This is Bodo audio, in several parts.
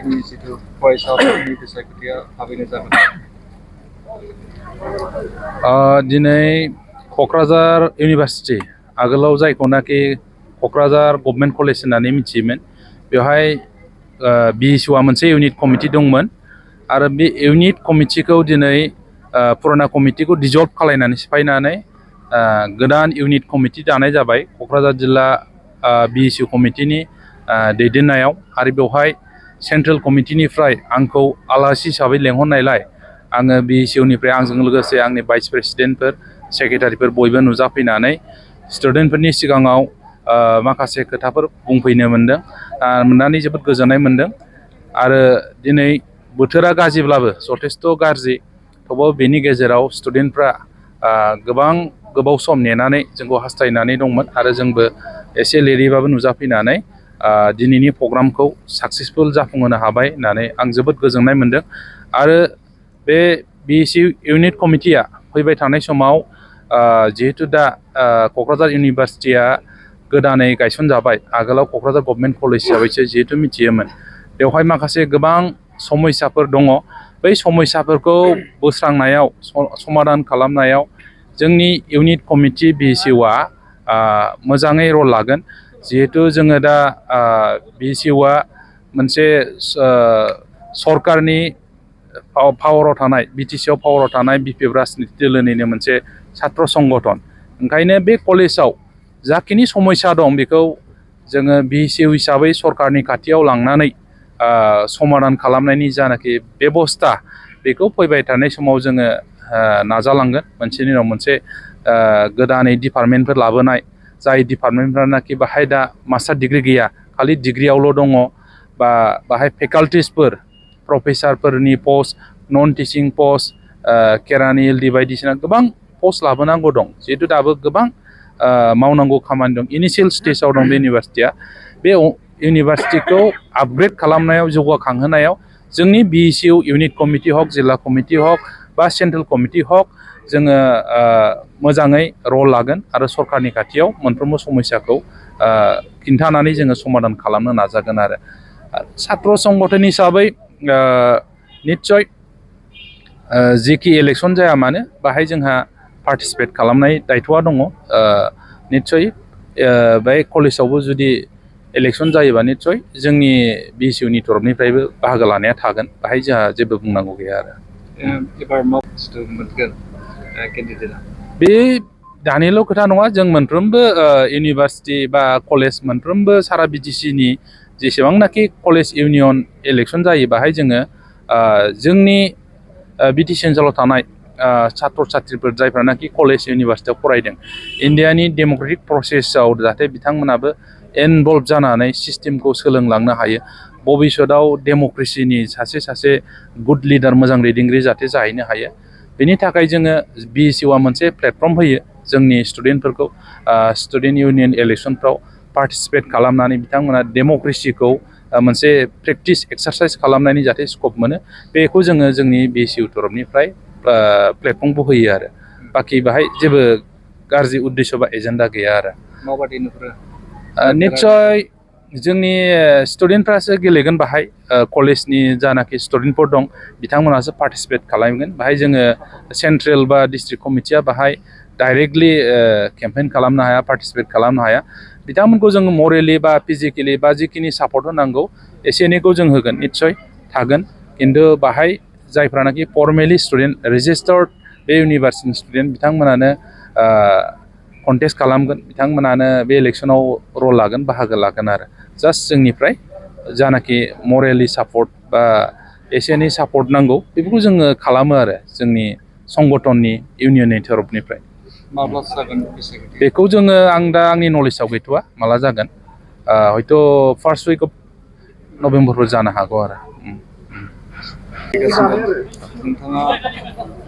इउनिभार्सिटिनि जिथु फरायसाफोरनि बिसायख'थिया थाबैनो जागोन। दिनै क'क्राझार इउनिभार्सिटि आगोलाव जायखौनाखि क'क्राझार गभर्नमेन्ट कलेज होननानै मिथियोमोन बेवहाय BSUआ मोनसे इउनिट कमिटि दंमोन आरो बे इउनिट कमिटिखौ दिनै पुराना कमिटिखौ डिजल्भ खालायनानै सिफायनानै गोदान इउनिट कमिटि दानाय जाबाय क'क्राझार जिल्ला BSU कमिटिनि दैदेननायाव आरो बेवहाय सेन्ट्रेल कमिटिनिफ्राय आंखौ आलासि हिसाबै लेंहरनायलाय आङो BSUनिफ्राय आंजों लोगोसे आंनि भाइस प्रेसिडेन्टफोर सेक्रेटारिफोर बयबो नुजाफैनानै स्टुडेन्टफोरनि सिगाङाव माखासे खोथाफोर बुंफैनो मोनदों मोननानै जोबोद गोजोननाय मोनदों आरो दिनै बोथोरा गाज्रिब्लाबो जथेस्थ' गाज्रि थेवबाबो बेनि गेजेराव स्टुडेन्टफ्रा गोबां गोबाव सम नेनानै जोंखौ हास्थायनानै दंमोन आरो जोंबो एसे लेटैबाबो नुजाफैनानै दिनैनि प्रग्रामखौ साक्सेसफुल जाफुंहोनो हाबाय होननानै आं जोबोद गोजोननाय मोनदों आरो बे BSU इउनिट कमिटिया फैबाय थानाय समाव जिहेतु दा क'क्राझार इउनिभार्सिटिया गोदानै गायसनजाबाय आगोलाव क'क्राझार गभर्नमेन्ट कलेज हिसाबैसो जिहेतु मिथियोमोन बेवहाय माखासे गोबां समस्याफोर दङ बै समस्याफोरखौ बोस्रांनायाव समाधान खालामनायाव जोंनि इउनिट कमिटि BSUआ मोजाङै रल लागोन जिहेतु जोङो दा BSUआ मोनसे सरकारनि पावाराव थानाय BTCआव पावाराव थानाय BPF राजनिति दोलोनिनो मोनसे छात्र संगठन ओंखायनो बे कलेजाव जाखिनि समस्या दं बेखौ जोङो BSU हिसाबै सरकारनि खाथियाव लांनानै समाधान खालामनायनि जानाखि बेबस्था बेखौ फैबाय थानाय समाव जोङो नाजालांगोन मोनसेनि उनाव मोनसे गोदानै डिपार्टमेन्टफोर लाबोनाय जाय डिपार्टमेन्टफ्रानाखि बाहाय दा मास्टार डिग्रि गैया खालि डिग्रियावल' दङ बा बाहाय फेकाल्टिसफोर प्रफेसारफोरनि पस्ट नन टिचिं पस्ट केरानि LD बायदिसिना गोबां पस्ट लाबोनांगौ दं जिहेतु दाबो गोबां मावनांगौ खामानि दं इनिशियेल स्टेजाव दं बे इउनिभार्सिटिया बे इउनिभार्सिटिखौ आपग्रेड खालामनायाव जौगाखांहोनायाव जोंनि BSU इउनिट कमिटि हक जिल्ला कमिटि हक बा सेन्ट्रेल कमिटि हक जोङो मोजाङै रल लागोन आरो सरकारनि खाथियाव मोनफ्रोमबो समस्याखौ खिन्थानानै जोङो समाधान खालामनो नाजागोन आरो छात्र संगठन हिसाबै निस्सय जेखि इलेक्सन जाया मानो बाहाय जोंहा पार्टिसिपेट खालामनाय दायथ'आ दङ निस्सय बे कलेजावबो जुदि इलेक्सन जायोबा निस्सय जोंनि BSUनि तरफनिफ्रायबो बाहागो लानाया थागोन बाहाय जोंहा जेबो बुंनांगौ गैया आरो एबार मा मोनगोन केन्डिडेटआ बे दानिल' खोथा नङा जों मोनफ्रोमबो इउनिभार्सिटि बा कलेज मोनफ्रोमबो सारा BTCनि जेसेबांनाखि कलेज इउनियन इलेक्सन जायो बाहाय जोङो जोंनि BTC ओनसोलाव थानाय छात्र छात्रिफोर जायफ्रानाखि कलेज इउनिभार्सिटियाव फरायदों इन्डियानि डेम'क्रेटिक प्रसेसआव जाहाथे बिथांमोनाबो इनभल्भ जानानै सिस्टेमखौ सोलोंलांनो हायो भबिष्यतआव डेम'क्रेसिनि सासे गुड लिडार मोजां दैदेनगिरि जाहाथे जाहैनो हायो बेनि थाखाय जोङो BSUआ मोनसे प्लेटफर्म होयो जोंनि स्टुडेन्टफोरखौ स्टुडेन्ट इउनियन इलेक्सनफ्राव पार्टिसिपेट खालामनानै बिथांमोना डेम'क्रेसिखौ मोनसे प्रेक्टिस एक्सारसाइज खालामनायनि जाहाथे स्कप मोनो बेखौ जोङो जोंनि BSU तरफनिफ्राय प्लेटफर्मखौ होयो आरो बाखि बाहाय जेबो गाज्रि उद्देश्य बा एजेन्डा गैया आरो माबादि नुहुरो निस्सय जोंनि स्टुडेन्टफ्रासो गेलेगोन बाहाय कलेजनि जानाखि स्टुडेन्टफोर दं बिथांमोनासो पार्टिसिपेट खालामगोन बाहाय जोङो सेन्ट्रेल बा डिस्ट्रिक्ट कमिटिया बाहाय डाइरेक्टलि केम्पेइन खालामनो हाया पार्टिसिपेट खालामनो हाया बिथांमोनखौ जोङो मरेलि बा फिजिकेलि बा जिखिनि सापर्ट होनांगौ एसे एनैखौ जों होगोन निस्सय थागोन खिन्थु बाहाय जायफ्रानाखि फर्मेलि स्टुडेन्ट रेजिस्टार्ड बे इउनिभार्सिटिनि स्टुडेन्ट बिथांमोनानो कन्टेस्ट खालामगोन बिथांमोनानो बे इलेक्सनाव रल लागोन बाहागो लागोन आरो जास्ट जोंनिफ्राय जानाखि मरेलि सापर्ट बा एसे एनै सापर्ट नांगौ बेफोरखौ जोङो खालामो आरो जोंनि संगठननि इउनियननि तरफनिफ्राय माब्ला जागोन बेखौ जोङो आं दा आंनि नलेजाव गैथ'वा माला जागोन हयथ' फार्स्ट उइक अफ नभेम्बरफोर जानो हागौ आरो नोंथाङा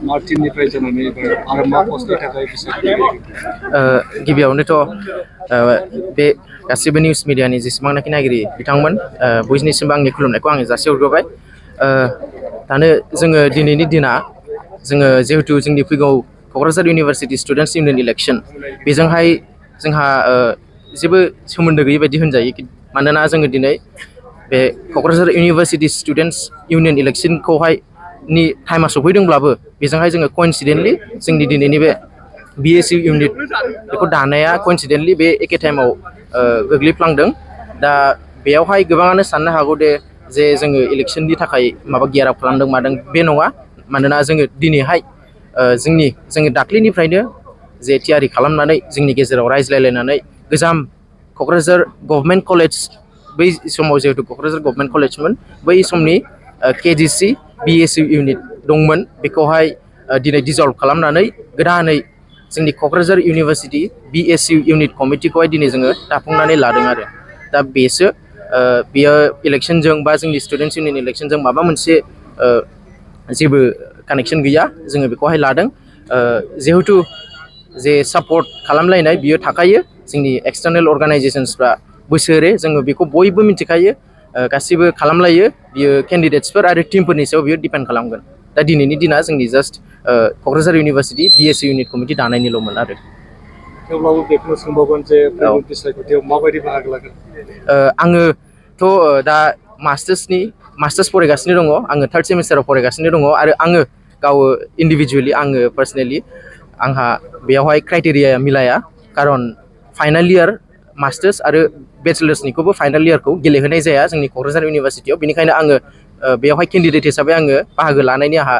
मा टिमनिफ्राय जानानै आरो मा पस्टनि थाखाय गिबियावनोथ' बे गासिबो निउस मिडियानि जेसेबांनाखि नायगिरि बिथांमोन बयनिसिमबो आंनि खुलुमनायखौ आङो जासिहरग्रोबाय दानो जोङो दिनैनि दिना जोङो जिहेतु जोंनि फैगौ Kokrajhar university students union election बेजोंहाय जोंहा जेबो सोमोन्दो गैयै बायदि होनजायो मानोना जोङो दिनै बे क'क्राझार इउनिभार्सिटि स्टुडेन्टस इउनियन इलेक्सनखौहाय नि टाइमा सफैदोंब्लाबो बेजोंहाय जोङो कइनसिडेन्टलि जोंनि दिनैनि बे BSU इउनिट बेखौ दानाया कइनसिडेन्टलि बे एखे टाइमाव गोग्लैफ्लांदों दा बेयावहाय गोबाङानो साननो हागौ दे जे जोङो इलेक्सननि थाखाय माबा गियार आप खालामदों मादों बे नङा मानोना जोङो दिनैहाय जोङो दाख्लैनिफ्रायनो जे थियारि खालामनानै जोंनि गेजेराव रायज्लायलायनानै गोजाम क'क्राझार गभर्नमेन्ट कलेज बै समाव जिहेतु क'क्राझार गभर्नमेन्ट कलेजमोन बै समनि KGC BSU इउनिट दंमोन बेखौहाय दिनै डिजल्भ खालामनानै गोदानै जोंनि क'क्राझार इउनिभार्सिटि BSU इउनिट कमिटिखौहाय दिनै जोङो दाफुंनानै लादों आरो दा बेयो इलेक्सनजों बा जोंनि स्टुडेन्टस इउनियन इलेक्सनजों माबा मोनसे जेबो कानेक्सन गैया जोङो बेखौहाय लादों जिहेतु जे सापर्ट खालामलायनाय बियो थाखायो जोंनि एक्सटार्नेल अर्गानाइजेसन्सफ्रा बोसोरे जोङो बेखौ बयबो मिथिखायो गासिबो खालामलायो बियो केन्डिडेट्सफोर आरो टिमफोरनि सायाव बियो डिपेन्ड खालामगोन दा दिनैनि दिना जोंनि just Kokrajhar university BSU unit committee दानायनिल'मोन आरो थेवब्लाबो बेखौनो सोंबावगोन जे फैगौ बिसायख'थियाव माबायदि बाहागो लागोन आङोथ' दा मास्टार्स फरायगासिनो दङ आङो 3rd सेमिस्टाराव फरायगासिनो दङ आरो आङो गाव इन्डिभिजुवेलि आङो पार्सनेलि आंहा बेयावहाय क्राइटेरिया मिलाया खारन फाइनाल इयार मास्टार्स आरो बेचलार्सनिखौबो फाइनाल इयारखौ गेलेहोनाय जाया जोंनि क'क्राझार इउनिभार्सिटियाव बेनिखायनो आङो बेयावहाय केन्डिडेट हिसाबै आङो बाहागो लानायनि आंहा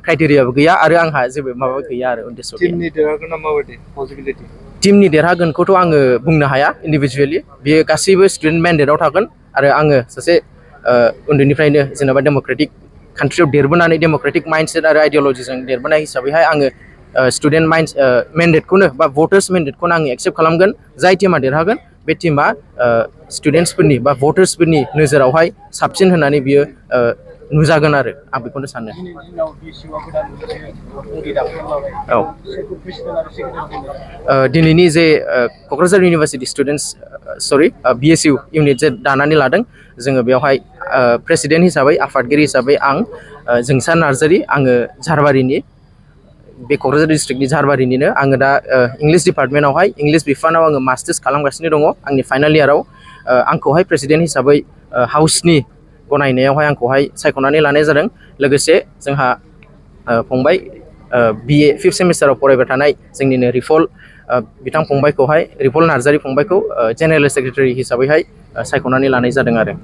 क्राइटेरियाबो गैया आरो आंहा जेबो माबा गैया आरो उद्देश्य गैया टिमनि देरहागोना माबायदि पसिबिलिटि टिमनि देरहागोनखौथ' आङो बुंनो हाया इन्डिभिजुवेलि बेयो गासैबो स्टुडेन्ट मेन्डेटआव थागोन आरो आङो सासे उन्दैनिफ्रायनो जेनेबा डेम'क्रेटिक कान्ट्रियाव देरबोनानै डेम'क्रेटिक माइन्डसेट आरो आइडियलजिजों देरबोनाय हिसाबैहाय आङो स्टुडेन्ट मेन्डेटखौनो बा भटार्स मेन्डेटखौनो आङो एक्सेप्ट खालामगोन जाय टिमा देरहागोन बे टिमा स्टुडेन्टसफोरनि बा भटार्सफोरनि नोजोरावहाय साबसिन होननानै बियो नुजागोन आरो आं बेखौनो सानो दिनैनि जे क'क्राझार इउनिभार्सिटि BSU इउनिट जे दानानै लादों जोङो बेवहाय प्रेसिडेन्ट हिसाबै आफादगिरि हिसाबै आं जोंसा नार्जारि आङो झारबारिनि बे क'क्राझार डिस्ट्रिक्टनि झारबारिनिनो आङो दा इंलिश डिपार्टमेन्टआवहाय इंलिश बिफानाव आङो मास्टार्स खालामगासिनो दङ आंनि फाइनाल इयाराव आंखौहाय प्रेसिडेन्ट हिसाबै हाउसनि गनायनायावहाय आंखौहाय सायख'नानै लानाय जादों लोगोसे जोंहा फंबाय BA 5th सेमिस्टाराव फरायबाय थानाय जोंनिनो रिफल नार्जारि फंबायखौ जेनेरेल सेक्रेटारि हिसाबैहाय सायख'नानै लानाय जादों आरो